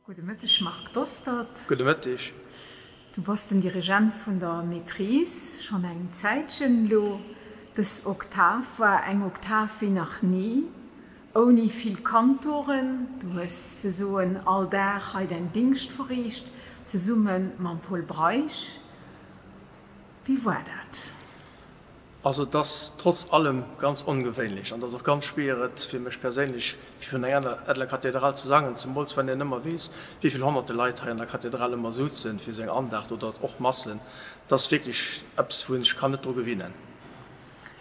Gudde Mëtteg Marc Dostert. Gudde Mëtteg. Du bass den Dirigent vun der Maîtrise schonn eng Zäitchen elo. Dës Oktav war eng Oktav wéi nach ni, ouni vill Kantoren. Du hues souzesoen all Dag hei däin Dingscht verriicht, zesumme mam Pol Breisch. Wéi war dat? Also et ass trotz allem ganz ongewéinlech an et ass och ganz schwieer et fir mech perséinlech fir vun enger ädler Kathedral ze sangen, zemools wann een ëmmer weess wéi vill honnerte Leit hei an der Kathedral ëmmer souzen fir esou eng Andacht oder och Massen. Et ass wierklech eppes wou een sech kann net dru gewinnen.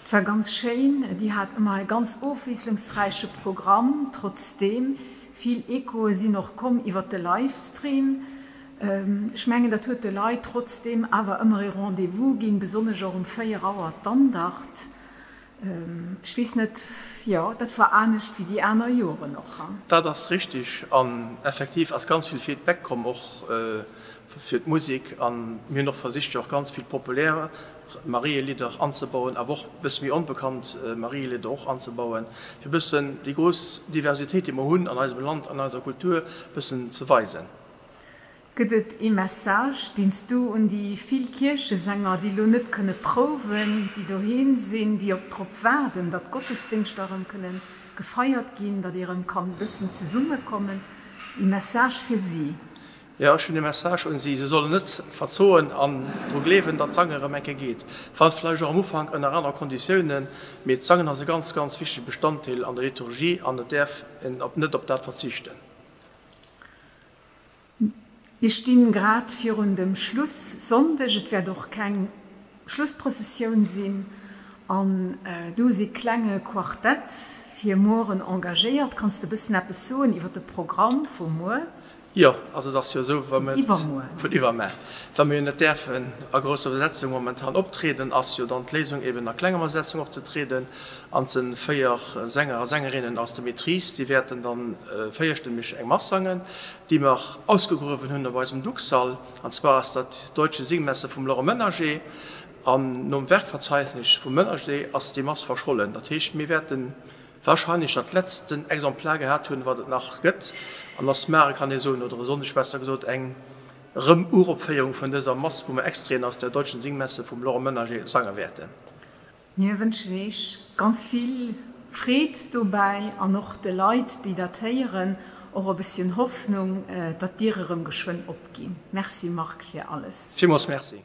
Et war ganz schéin, Dir hat ëmmer e ganz ofwiesslungsräiche Programm, trotzdeem vill Echoe sinn och komm iwwert de Livestream. Ech mengen, dat huet de Leit trotzdeem awer ëmmer ee Rendez-vous ginn, besonnesch och um 4 Auer d'Andacht. Ech weess net, jo, dat war anescht wéi déi aner Joren och. Dat ass richtig an effektiv ass ganz vill Feedback komm, och fir d'Musek. An mir hunn och versicht, jo och ganz vill populär Marielidder anzebauen, awer och e bësse méi onbekannt Marielidder och anzebauen, fir e bëssen déi grouss Diversitéit, déi mer hunn an eisem Land, an eiser Kultur, e bëssen ze weisen. Gëtt et ee Message, deen s du un déi vill Kierchesänger, déi elo net kënne prouwen, déi doheem sinn, déi op drop waarden, datt d'Gottesdéngschter erëm kënne gefeiert ginn, datt ee erëm kann e bëssen zesummekommen, ee Message fir si? Jo, ech hunn ee Message un si, Se sollen net verzoen an dru gleewen, datt d'Sange erëm eng Kéier geet, wann vläicht och am Ufank ënner aner Konditiounen, mee d'Sangen ass e ganz, ganz wichtege Bestanddeel an der Liturgie an et däerf een net op dat verzichten. Mir stinn grad virun dem Schluss-Sonndeg. Et wäert och keng Schlussprëssessioun sinn. An du hues ee klenge Quartett fir mueren engagéiert. Kanns de e bëssen eppes soen iwwer de Programm vu muer? Jo, also et ass jo esou, wa mir, vun iwwermuer, wa mir jo net däerfen a grousser Besetzung momentan optrieden, ass jo dann d'Léisung eben a klenger Besetzung opzetrieden. An ze 4 Sänger a Sängerinnen aus der Maîtrise, déi wäerten dann véierstëmmeg eng Mass sangen, déi mer ausgegruewen hunn op eisem Duxall. An zwar ass dat d'Deutsche Singmesse vum Laurent Menager. An nom Werkverzeichnis vum Menager ass déi Mass verschollen. Dat heescht, mir wäerten wahrscheinlech dat letzten Exemplar gehat hunn, wat et nach gëtt. An ass mar, kann ee soen, oder e Sonndeg besser gesot, eng Rëm-Uropféierung vun dëser Mass, wou mer Extraiten aus der Deutschen Singmesse vum Laurent Menager sange wäerten. Mir wënschen Eech ganz vill Freed dobäi an och de Leit, déi dat héieren, och e bësschen Hoffnung, datt d'Diere rëm geschwënn opginn. Merci Marc fir alles. Villmools Merci.